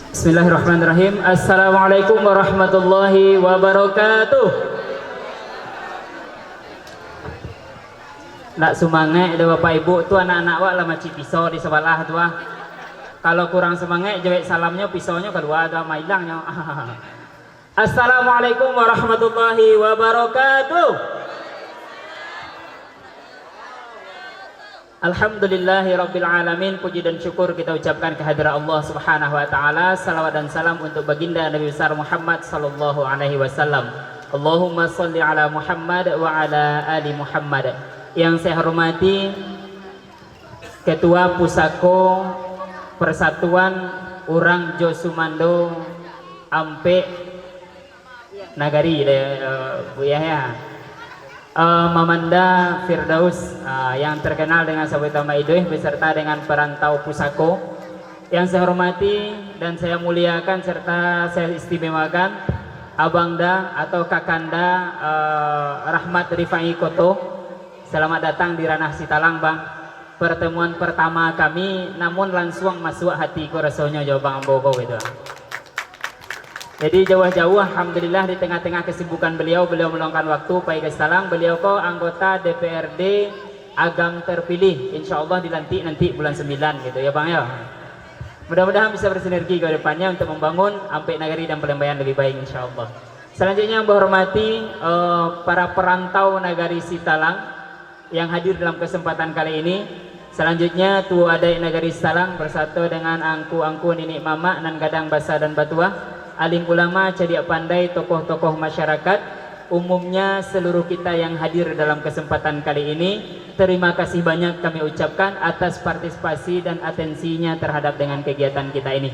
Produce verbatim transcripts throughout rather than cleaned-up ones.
Bismillahirrahmanirrahim. Assalamualaikum warahmatullahi wabarakatuh. Nak sumangaik dek Bapak Ibu tu, anak-anak wak lah macik pisau di sabalah tu ah. Kalau kurang sumangaik, jawek salamnyo, pisaunyo kalua tu ah, mailannyo. Assalamualaikum warahmatullahi wabarakatuh. Alhamdulillahirabbil alamin, puji dan syukur kita ucapkan kehadirat Allah Subhanahu wa taala. Salawat dan salam untuk baginda Nabi besar Muhammad sallallahu alaihi wasallam. Allahumma shalli ala Muhammad wa ala ali Muhammad. Yang saya hormati Ketua Pusako Persatuan Urang Jo Sumando Ampek Nagari deh, eh, Buya ya. Eh, Mamanda Firdaus, eh, yang terkenal dengan sebutan Mak Idoih beserta dengan perantau pusako. Yang saya hormati dan saya muliakan serta saya istimewakan Abang Da atau Kakanda, eh, Rahmat Rifai Koto. Selamat datang di Ranah Sitalang, Bang. Pertemuan pertama kami, namun lansuang masuak hati ko rasonyo jo Bang ambo ko gitu. Jadi jauah-jauah, alhamdulillah, di tengah-tengah kesibukan beliau, beliau meluangkan waktu pai ka Sitalang. Beliau ko anggota D P R D Agam terpilih, insya Allah dilantik nanti bulan sembilan gitu ya, Bang ya. Mudah-mudahan bisa bersinergi ke depannya untuk membangun Ampek Nagari dan Palembayan lebih baik, insya Allah. Selanjutnya, yang berhormati, eh, para perantau Nagari Sitalang yang hadir dalam kesempatan kali ini. Selanjutnya, tuo adaik Nagari Sitalang bersatu dengan angku-angku, niniak mamak nan gadang basa dan batuah, alim ulama, cadiak pandai, tokoh-tokoh masyarakat, umumnya seluruh kita yang hadir dalam kesempatan kali ini, terima kasih banyak kami ucapkan atas partisipasi dan atensinya terhadap dengan kegiatan kita ini.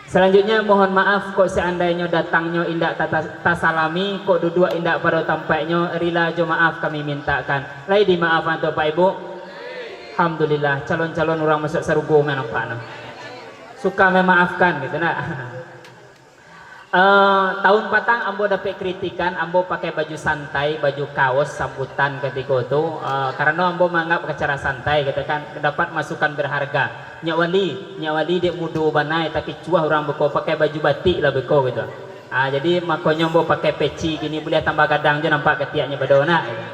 Selanjutnya, mohon maaf kok seandainyo datangnyo indak tata-, tasalami, kok duduak indak pado tampaiknyo, rila jo maaf kami mintakan. Lai dimaafan tu, Pak Ibu? Alhamdulillah, calon-calon urang masuak sarugo mah nampak tu. Suka memaafkan gitu nak. Eh, tahun patang ambo dapek kritikan, ambo pakai baju santai, baju kaos sambutan katiko tu, eh, karano ambo manganggap acara santai gitu kan, dapat masukan berharga. Nyak Wali, Nyak Wali dek mudo bana, takicuah urang beko, pakai baju batik lah beko gitu. Ah, jadi makonyo ambo pakai peci kini, buliah tambah gadang jo nampak katiaknyo bado nak gitu.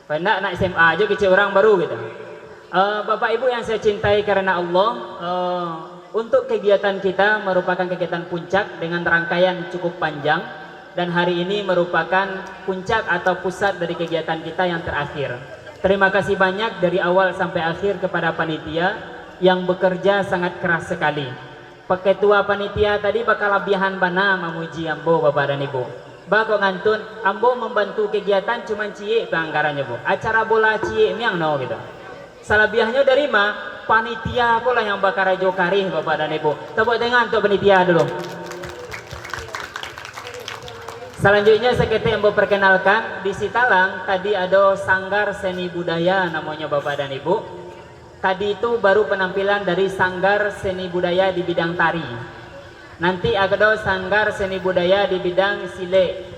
Kok indak, nak S M A jo kecek urang baru gitu. Eh, Bapak Ibu yang saya cintai karena Allah, eh, untuk kegiatan kita merupakan kegiatan puncak dengan rangkaian cukup panjang, dan hari ini merupakan puncak atau pusat dari kegiatan kita yang terakhir. Terima kasih banyak dari awal sampai akhir kepada panitia yang bekerja sangat keras sekali. Paketua panitia tadi bakalabiahan bana mamuji ambo, Bapak dan Ibu. Baa kok ngantun, ambo mambantu kegiatan cuman ciek panggarannyo, Bu. Acara bola ciek miang no, gitu. Salabiahnyo dari ma? Panitia ko lah yang bakarajo kareh, Bapak dan Ibu. Tepuk tangan untuk panitia dulu. Salanjuiknyo, saketek ambo perkenalkan, di Sitalang tadi ado Sanggar Seni Budaya namonyo, Bapak dan Ibu. Tadi tu baru penampilan dari Sanggar Seni Budaya di bidang tari. Nanti ado Sanggar Seni Budaya di bidang silek.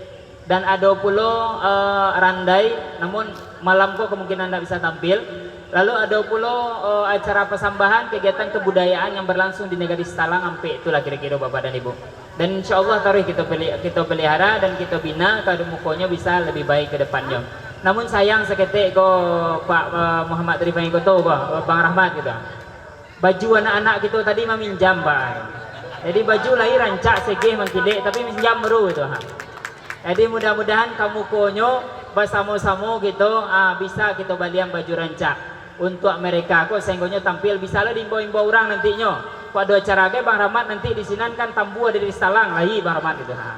Dan ado pulo, eh, randai, namun malam ko kemungkinan ndak bisa tampil. Lalu ado pulo, eh, acara pasambahan kegiatan kebudayaan yang berlangsung di Nagari Sitalang Ampek, itulah kiro-kiro Bapak dan Ibu. Dan insya Allah taruih kito peli-, kito pelihara dan kito bina ka mukonyo bisa lebih baik ke depannyo. Namun sayang saketek ko Pak, eh, Muhammad Rifai Koto ko, Bang Rahmat gitu. Baju anak-anak kito tadi maminjam, Pak. Jadi baju lai rancak, segeh mangkilek, tapi minjam baru gitu, ha. Jadi mudah-mudahan ka mukonyo basamo-samo kito, ah, bisa kito balian baju rancak. Untuak mereka ko, sainggonyo tampil bisa lo diimbau-imbau urang nantinyo. Kok ado acara gai, Bang Rahmat nanti di sinan kan tambua dari Sitalang lai, Bang Rahmat gitu. Ha.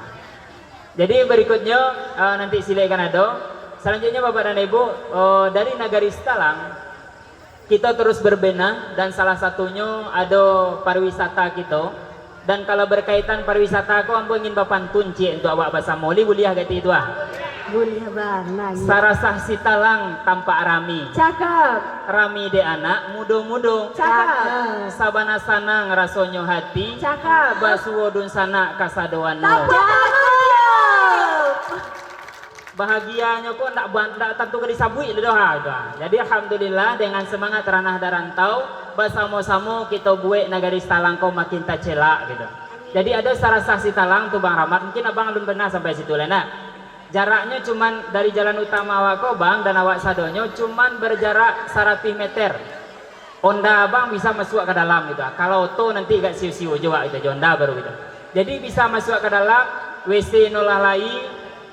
Jadi berikutnyo, eh, nanti silek kan ado. Selanjutnya Bapak dan Ibu, eh, dari Nagari Sitalang, kito terus berbenah dan salah satunyo ado pariwisata kito. Dan kalau berkaitan pariwisata ko, ambo ingin bapantun ciek untuak awak basamo. Li buliah gati tu ah? Buliah bana, yo. Sarasah Sitalang tampak rami. Cakep. Rami dek anak mudo-mudo. Cakep. Sabana sanang rasonyo hati. Cakep. Basuo dunsanak kasadoan no. Tapuak tangan, yo. Bahagianyo ko ndak ban-, ndak tantu ka disabuik doh, ha, gitu, ha. Jadi, alhamdulillah, dengan semangat Ranah dan Rantau, basamo-samo kito buek Nagari Sitalang ko makin tacelak, gitu. Jadi ado Sarasah Sitalang tu, Bang Rahmat, mungkin abang alun pernah sampai situ lai, nak. Jaraknyo cuman dari jalan utama awak ko, Bang, dan awak sadonyo cuman berjarak saratuih meter. Honda abang bisa masuak ka dalam gitu. Kalau oto nanti agak sio-sio jo awak gitu, jo Honda baru gitu. Jadi bisa masuak ka dalam, W C no lah lai,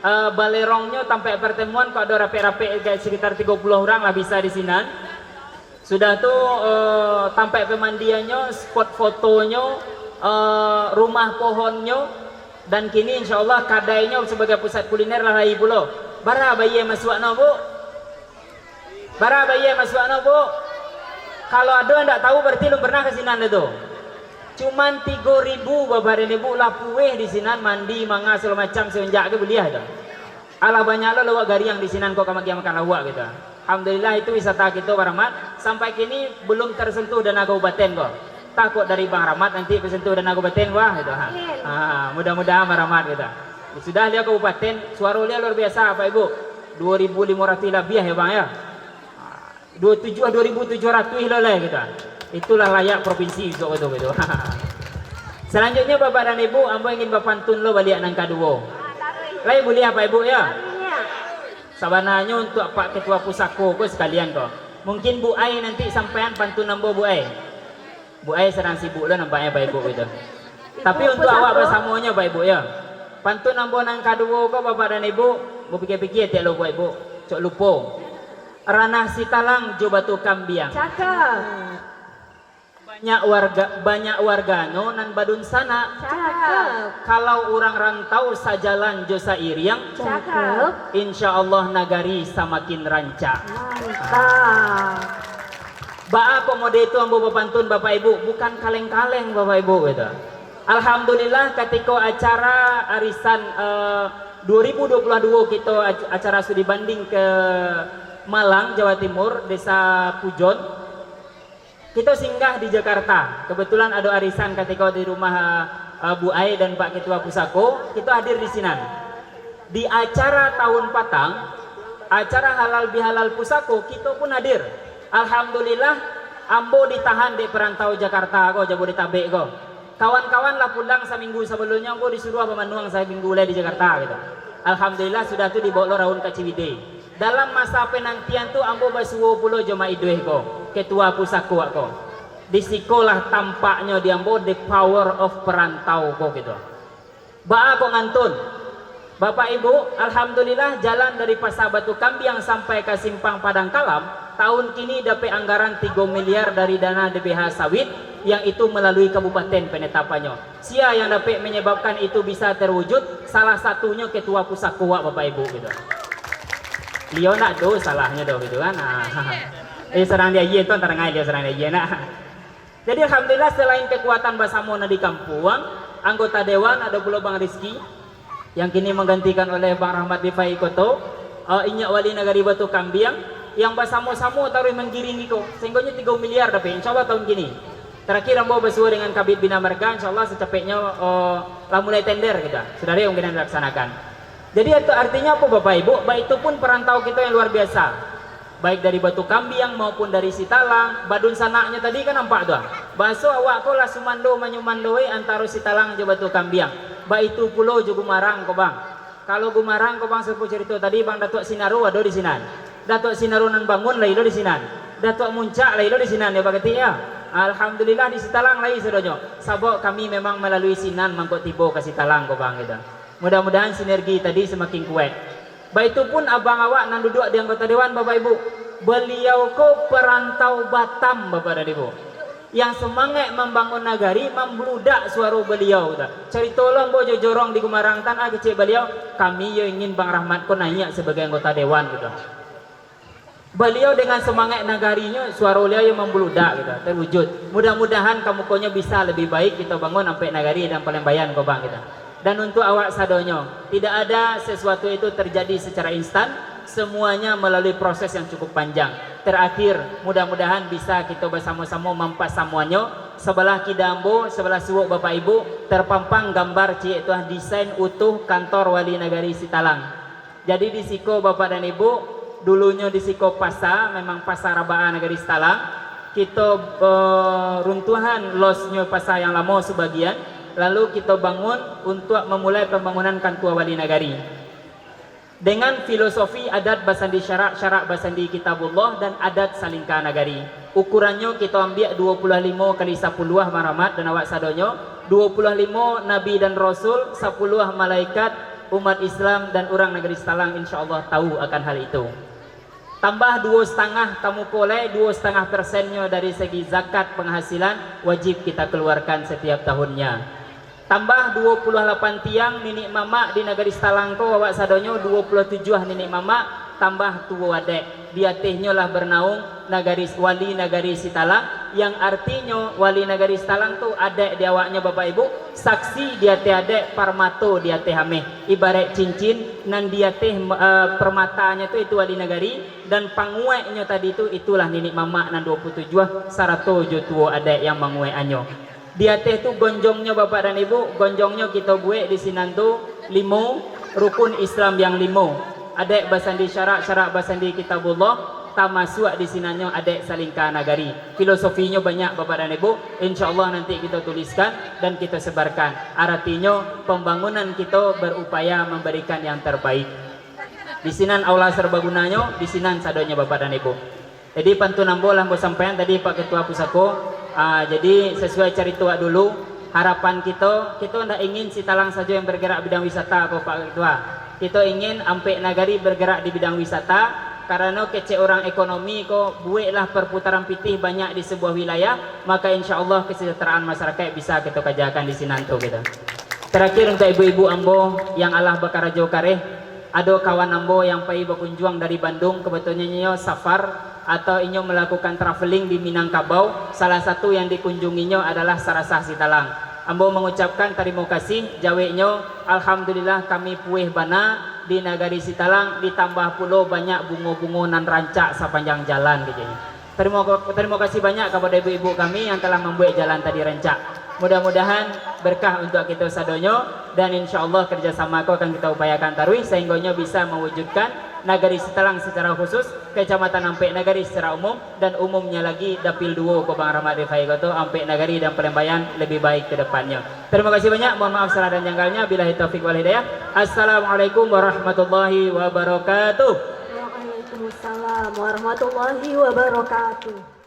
eh, balerongnyo, tampek pertemuan, kalau ado rapek-rapek agak sekitar tigo puluah urang lah bisa di sinan. Sudah tu, eh, tampek pemandiannyo, spot fotonyo, eh, rumah pohonnyo, dan kini insyaallah kadainyo sabagai pusat kuliner lah lai pulo. Bara bayia masuakno, Bu? Bara bayia masuakno, Bu? Kalau ado yang ndak tahu, berarti lun pernah ka sinan dah tu. Cuman tigo ribu, Bapak dan Ibu, lah pueh di sinan, mandi, manga, sagalo macam, semenjak tu buliah tu. Alah banyak lo lawak gariang di sinan ko, ka magiah makan lauak gitu. Alhamdulillah, itu wisata kito, Bang Rahmat. Sampai kini belum tersentuh dana kabupaten ko. Takut dari Bang Rahmat nanti tersentuh dana kabupaten, wah gitu. Ha. Amin. Ha, mudah-mudahan Bang Rahmat gitu. Sudah liau kabupaten, suaro liau luar biasa, Pak Ibu. Dua ribu lima ratus labiah ya, Bang, ya. Dua tujuh, dua ribu tujuh ratus lo lai gitu. Itulah layak provinsi besok tu gitu. Selanjutnya, Bapak dan Ibu, ambo ingin bapantun lo baliak nan kaduo. Lai buliah, Pak Ibu, ya? Sabananyo untuak Pak Ketua Pusako ko sekalian ko. Mungkin Bu Ai nanti sampaian pantun ambo, Bu Ai. Bu Ai sadang sibuk lo nampaknyo, Pak Ibu, gitu. Tapi untuak awak basamonyo, Pak Ibu, ya. Pantun ambo nan kaduo ko, Bapak dan Ibu, bapikia-pikia tiak lo, Pak Ibu. Cok lupo. Ranah Sitalang jo Batu Kambiang. Cakep. Banyak warga, banyak warganyo nan badunsanak. Cakep. Kalau urang rantau sajalan jo sairiang, Cakep. Insya Allah nagari samakin rancak. Mantap. Baa kok mode tu ambo bapantun, Bapak Ibu, bukan kaleng-kaleng, Bapak Ibu, gitu. Alhamdulillah, katiko acara arisan, eh, dua ribu dua puluh dua kito ac-, acara studi banding ke Malang, Jawa Timur, Desa Pujon, kito singgah di Jakarta. Kebetulan ado arisan katiko di rumah, eh, Bu Ai dan Pak Ketua Pusako, kito hadir di sinan. Di acara tahun patang, acara halal bihalal Pusako, kito pun hadir. Alhamdulillah, ambo ditahan dek perantau Jakarta ko, Jabodetabek ko. Kawan-kawan lah pulang saminggu sabalumnyo, ambo disuruah bamanuang saminggu lai di Jakarta gitu. Alhamdulillah, sudah tu dibawa lo raun ka Ciwidey. Dalam masa penantian tu, ambo basuo pulo jo Mak Iduih ko, ketua Pusako ko. Di siko lah tampaknyo di ambo the power of perantau ko gitu. Baa kok ngantun? Bapak Ibu, alhamdulillah, jalan dari Pasa Batu Kambiang sampai ka Simpang Padang Kalam, tahun kini dapek anggaran tigo miliar dari dana D B H Sawit, yang itu melalui kabupaten penetapannyo. Sia yang dapek menyebabkan itu bisa terwujud? Salah satunyo ketua Pusako wak, Bapak Ibu, gitu. Liau ndak do salahnyo do, gitu kan. Ah. Eh, sadang di aia tu, tarangai liau sadang di aia nak. Jadi, alhamdulillah, selain kekuatan basamo nan di kampuang, anggota dewan, ado pulo Bang Rizky, yang kini menggantikan oleh Bang Rahmat di F A I Koto, eh, inyo wali nagari Batu Kambiang, yang basamo-samo taruih manggiring iko, sahinggonyo tigo miliar dapek, insya Allah tahun kini. Terakhir ambo basuo dengan Kabid Bina Marga, insya Allah sacapeknyo, eh, lah mulai tender gitu, sudah deh mungkin dilaksanakan. Jadi, itu artinyo apo, Bapak Ibu? Baitu pun perantau kito yang luar biasa. Baik dari Batu Kambiang maupun dari Sitalang, badunsanaknyo tadi kan nampak tu ah. Bahaso awak ko lah sumando manyumandoi antaro Sitalang jo Batu Kambiang. Baitu pulo jo Gumarang ko, Bang. Kalau Gumarang ko, Bang, sarupo carito tadi, Bang, Datuak Sinaru ado di sinan. Datuak Sinaru nan bangun lai lo di sinan. Datuak Muncak lai lo di sinan, ya, Pak Ketik, ya. Alhamdulillah, di Sitalang lai sadonyo. Sabab kami memang malalui sinan mangko tibo ka Sitalang ko, Bang, gitu. Mudah-mudahan sinergi tadi samakin kuat. Baitu pun abang awak nan duduak di anggota dewan, Bapak Ibu. Baliau ko parantau Batam, Bapak dan Ibu. Yang semangat mambangun nagari, mambludak suaro baliau tu. Carito lo ambo jo jorong di Gumarang tan, ah, kecek baliau, kami yo ingin Bang Rahmat ko naiak sabagai anggota dewan gitu. Baliau dengan semangat nagarinyo, suaro baliau yang mambludak gitu, terwujud. Mudah-mudahan kamukonyo bisa lebih baik kito bangun ampek nagari dan Palembayan ko, Bang, gitu. Dan untuk awak sadonyo, tidak ada sesuatu itu terjadi secara instan, semuanya melalui proses yang cukup panjang. Terakhir, mudah-mudahan bisa kito basamo-samo mampasamuannyo. Sebelah kida ambo, sebelah suok Bapak Ibu, terpampang gambar ciek tu ah, desain utuh kantor Wali Nagari Sitalang. Jadi di siko, Bapak dan Ibu, dulunyo di siko pasa, memang pasa rabaan nagari Sitalang. Kito, eh, runtuahan losnyo pasa yang lamo sabagian. Lalu kito bangun untuak mamulai pambangunan kantua wali nagari. Dengan filosofi adat basandi syarak, syarak basandi kitabullah, dan adat salingka nagari. Ukurannyo kito ambiak duo puluah limo kali sapuluah, Bang Rahmat dan awak sadonyo, duo puluah limo nabi dan rasul, sapuluah malaikat, umat Islam, dan urang nagari Sitalang, insya Allah, tahu akan hal itu. Tambah duo satangah tamuko lai, duo satangah persennyo dari segi zakat penghasilan wajib kita keluarkan setiap tahunnya. Tambah duo puluah lapan tiang niniak mamak di nagari Sitalang ko, awak sadonyo duo puluah tujuah niniak mamak, tambah tuo adaik. Di atehnyo lah bernaung nagari, wali nagari Sitalang, yang artinyo wali nagari Sitalang tu adaik di awaknyo, Bapak Ibu, saksi di ateh adaik, parmato di ateh ameh. Ibaraik cincin nan di ateh, eh, permatanyo tu, itu wali nagari, dan panguaiknyo tadi tu, itulah niniak mamak nan duo puluah tujuah, sarato jo tuo adaik yang manguaikannyo. Di ateh tu gonjongnyo, Bapak dan Ibu, gonjongnyo kito buek di sinan tu limo, rukun Islam yang limo. Adaik basandi syarak, syarak basandi kitabullah, tamasuak di sinannyo adaik salingka nagari. Filosofinyo banyak, Bapak dan Ibu, insya Allah nanti kito tuliskan dan kito sebarkan. Aratinyo, pambangunan kito berupaya mambarikan yang terbaik. Di sinan aula serbagunanyo, di sinan sadonyo, Bapak dan Ibu. Jadi, pantun ambo lah ambo sampaian tadi, Pak Ketua Pusako. Ah, jadi, sasuai carito awak dulu, harapan kito, kito ndak ingin Sitalang sajo yang bergerak bidang wisata ko, Pak Ketua. Kito ingin ampek nagari bergerak di bidang wisata, karano kecek urang ekonomi ko, bueklah perputaran pitih banyak di sebuah wilayah, maka insya Allah kesejahteraan masyarakat bisa kito kajakan di sinan tu, gitu. Terakhir, untuk ibu-ibu ambo yang alah bakarajo kareh, ado kawan ambo yang pai bakunjuang dari Bandung, kebetulannya inyo safar atau inyo melakukan traveling di Minangkabau, salah satu yang dikunjunginyo adalah Sarasah Sitalang. Ambo mangucapkan tarimo kasih, jaweknyo, "Alhamdulillah, kami pueh bana di nagari Sitalang, ditambah pulo banyak bungo-bungo nan rancak sapanjang jalan," kajanyo. Tarimo, tarimo kasih banyak kapada ibu-ibu kami yang telah mambuek jalan tadi rancak. Mudah-mudahan berkah untuak kito sadonyo, dan insya Allah kerjasama ko akan kita upayakan taruih, sahinggonyo bisa mewujudkan Nagari Sitalang secara khusus, Kecamatan Ampek Nagari secara umum, dan umumnya lagi Dapil Duo ko, Bang Rahmat Rifai, ko tu, Ampek Nagari dan Palembayan lebih baik ke depannya. Terima kasih banyak. Mohon maaf salah dan janggalnya. Billahi taufik wal hidayah. Assalamualaikum warahmatullahi wabarakatuh. Waalaikumsalam warahmatullahi wabarakatuh.